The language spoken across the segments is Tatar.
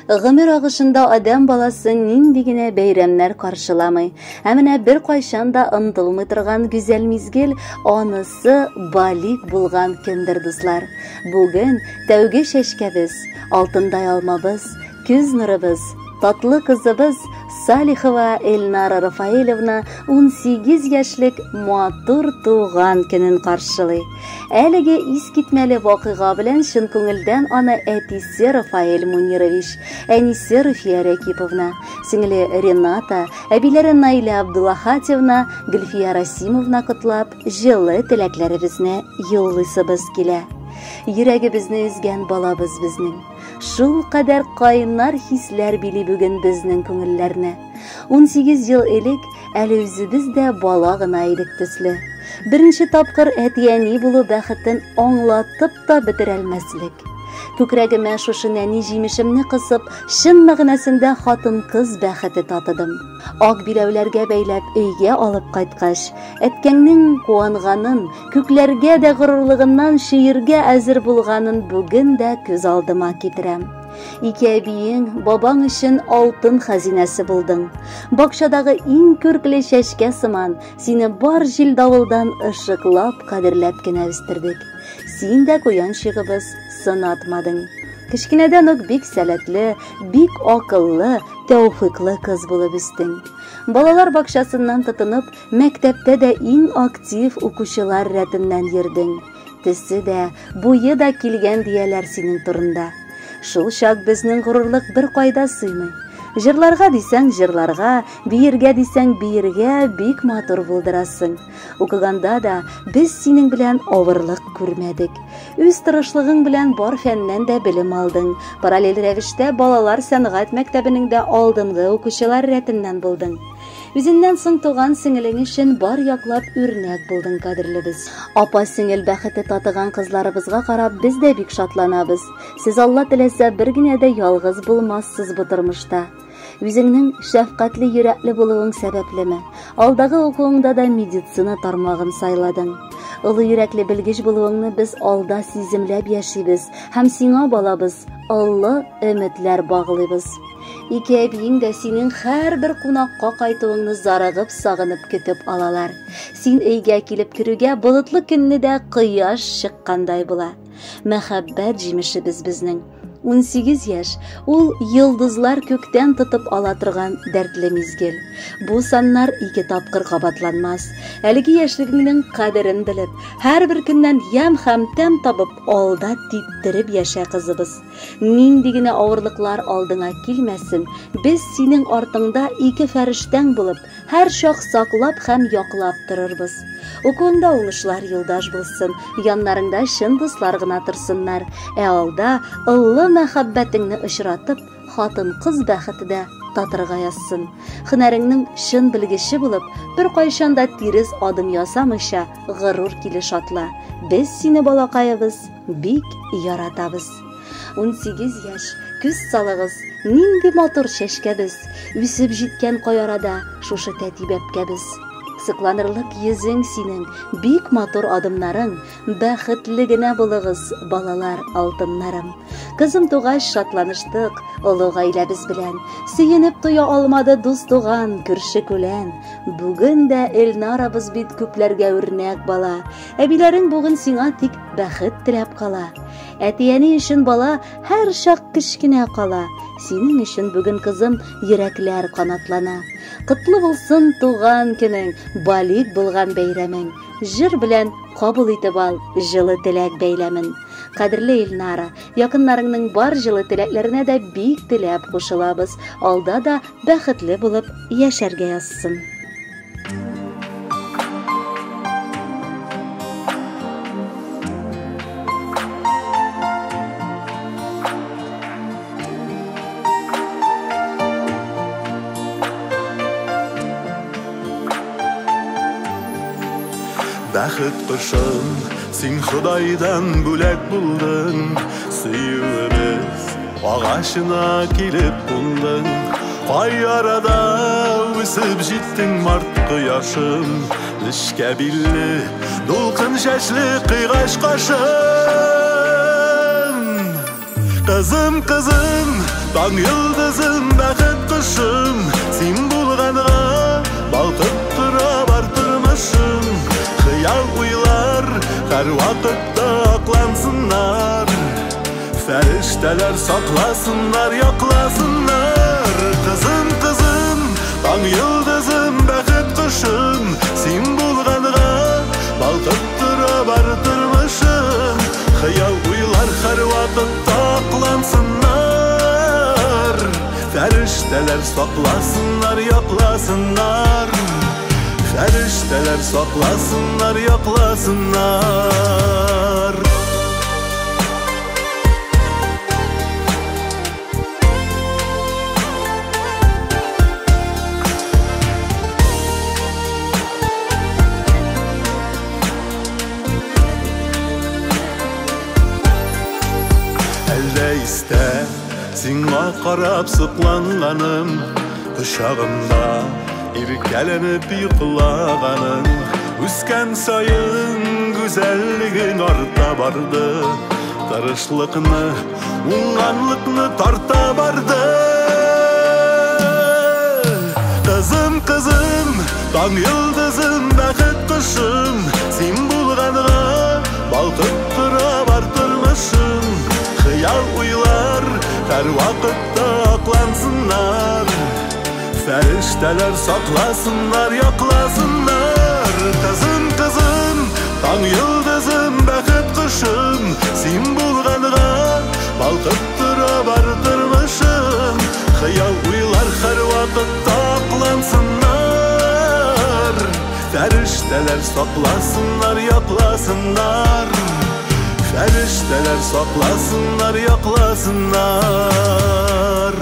Гомер агышында адәм баласы нинди генә бәйрәмнәр каршыламый. Ә менә беркайчан да онытылмый торган гүзәл мизгел анысы балигъ булган көндер, дуслар. Бүген тәүге чәчкәбез, алтындай алмабыз, күз нурыбыз, татлы кызыбыз Салихова Эльнара Рафаэлевна 18 яшьлек матур туган көнен каршылый. Әлеге искитмәле вакыйга белән чын күңелдән аны әтисе Рафаэль Мунирович, әнисе Руфия Рәкиповна, сеңеле Рената, әбиләре Наилә Абдуллахатьевна, Гөлфия Расимовна котлап, җылы теләкләребезне юллыйсыбыз килә. Йөрәгебезне өзгән балабыз безнең. Шул кадәр кайнар хисләр били бүген безнең күңелләрне. 18 ел элек әле үзебез дә бала гына идек төсле. Беренче тапкыр әти-әни булу бәхетен аңлатып та бетерәлмәслек. Күкрәгемә шушы нәни җимешемне кысып, чын мәгънәсендә хатын-кыз бәхете татыдым. Ак биләүләргә бәйләп өйгә алып кайткач, әткәңнең куанганын, күкләргә дә горурлыгыннан чөергә әзер булганын бүген дә күз алдыма китерәм. Ике әбиең, бабаң өчен алтын хәзинәсе булдың. Бакчадагы иң күркле чәчкә сыман, сине бар җил-давылдан ышыклап, кадерләп кенә үстердек. Син дә куянчыгыбыз, сынатмадың. Кечкенәдән үк бик сәләтле, бик акыллы, тәүфыйклы кыз булып үстең. Балалар бакчасыннан тотынып, мәктәптә дә иң актив укучылар рәтеннән йөрдең. Төсе дә, буе да килгән дияләр синең турында. Шул чак безнең горурлык бер кайда сыймый. Җырларга дисәң җырларга, биергә дисәң биергә бик матур булдырасың. Укыганда да без синең белән авырлык күрмәдек. Үз тырышлыгың белән бар фәннән дә белем алдың. Параллель рәвештә балалар сәнгать мәктәбенең дә алдынгы укучылар рәтеннән булдың. Үзеннән соң туган сеңелең өчен бар яклап үрнәк булдың, кадерлебез. Апа сеңел бәхете татыган кызларыбызга карап без дә бик шатланабыз. Сез Алла теләсә бер генә дә ялгыз булмассыз бу тормышта. Үзеңнең шәфкатьле йөрәкле булуың сәбәплеме? Алдагы укуыңда да медицина тармагын сайладың. Олы йөрәкле белгеч булуыңны без алда сиземләп яшибез һәм сиңа балабыз, олы өметләр баглыйбыз. Ике әбиең дә синең һәрбер кунакка кайтуыңны зарыгып, сагынып көтеп алалар. Син өйгә килеп керүгә болытлы көнне дә кояш чыккандай була. Мәхәббәт җимешебез безнең. 18 яшь ул йолдызлар күктән тотып ала торган дәртле мизгел. Бу саннар ике тапкыр кабатланмас. Әлеге яшьлегеңнең кадерен белеп, һәрбер көннән ямь һәм тәм табып, алда типтереп яшә, кызыбыз. Нинди генә авырлыклар алдыңа килмәсен, без синең артыңда ике фәрештәң булып, һәр чак саклап һәм яклап торырбыз. Укуыңда уңышлар юлдаш булсын, яннарыңда чын дуслар гына торсыннар. Ә алда олы мәхәббәтеңне очратып, хатын-кыз бәхете дә татырга язсын. Һөнәреңнең чын белгече булып, бер кайчан да тирес адым ясамыйча, горур килеш атла. Без сине, балакаебыз, бик яратабыз. 18 яшь, күз салыгыз, нинди матур чәчкәбез, үсеп җиткән кай арада шушы тәти бәбкәбез. Сокланырлык йөзең синең, бик матур адымнарың, бәхетле генә булыгыз, балалар, алтыннарым. Кызым тугач шатланыштык олы гаиләбез белән. Сөенеп туя алмады дус-туган, күрше-күлән. Бүген дә Эльнарабыз бит күпләргә үрнәк бала. Әбиләрең бүген сиңа тик бәхет теләп кала. Әти-әни өчен бала һәр чак кечкенә кала. Синең өчен бүген, кызым, йөрәкләр канатлана. Котлы булсын туган көнең, балигъ булган бәйрәмең. Җыр белән кабул итеп ал җылы теләк бәйләмен. Кадерле Эльнара, якыннарыңның бар җылы теләкләренә дә бик теләп кушылабыз. Алда да бәхетле булып яшәргә язсын. Бәхет кошым, син Ходайдан бүләк булдың, сөюебез агачына килеп кундың. Кай арада үсеп җиттең март кояшым, нечкә билле, дулкын чәчле кыйгач кашым. Кызым, кызым, Таң йолдызым, бәхет кошым, син булганга балкып тора бар тормышым. Хыял уйлар һәр вакытта аклансыннар, фәрештәләр сакласыннар, якласыннар. Кызым, кызым, таң йолдызым, бәхет кошым, син булганга балкып тора бар тормышым. Хыял уйлар һәр вакытта аклансыннар, фәрештәләр сакласыннар, якласыннар. Фәрештәләр сакласыннар, якласыннар. Әллә истә сиңа карап сокланганым, кочагымда иркәләнеп йоклаганың. Үскән саен гүзәллегең арта барды, тырышлыкны, уңганлыкны тарта барды. Кызым, кызым, таң йолдызым, бәхет кошым, син булганга балкып тора бар тормышым. Хыял уйлар һәр вакытта аклансыннар, фәрештәләр сакласыннар, якласыннар. Кызым, кызым, таң йолдызым, бәхет кошым, син булганга балкып тора бар тормышым. Хыял уйлар һәр вакытта аклансыннар, фәрештәләр сакласыннар, якласыннар. Фәрештәләр сакласыннар, якласыннар.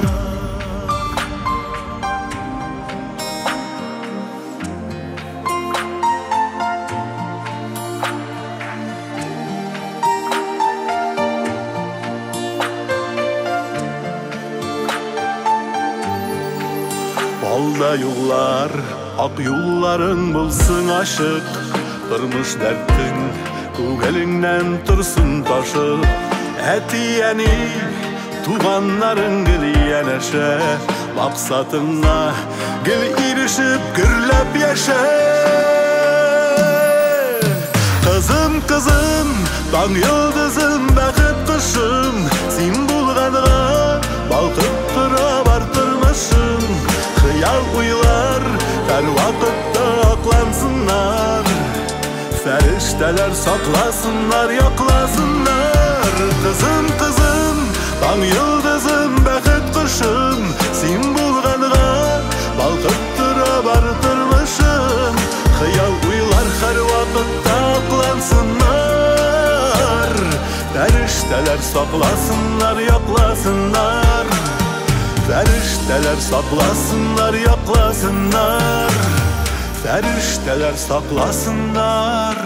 Алда юллар, ак юлларың булсын ачык, тормыш дәртең күңелеңнән торсын ташып. Әти-әни, туганнарың гел янәшә, максатыңа гел ирешеп, гөрләп яшә. Кызым, кызым, таң йолдызым, бәхет кошым, син булганга балкып тора бар тормышым. Хыял уйлар һәр вакытта аклансыннар, фәрештәләр сакласыннар, якласыннар. Кызым, кызым, таң йолдызым, бәхет кошым, син булганга балкып тора бар тормышым. Хыял уйлар һәр вакытта аклансыннар, фәрештәләр сакласыннар, якласыннар. Фәрештәләр сакласыннар, якласыннар. Фәрештәләр сакласыннар,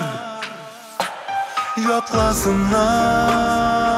якласыннар.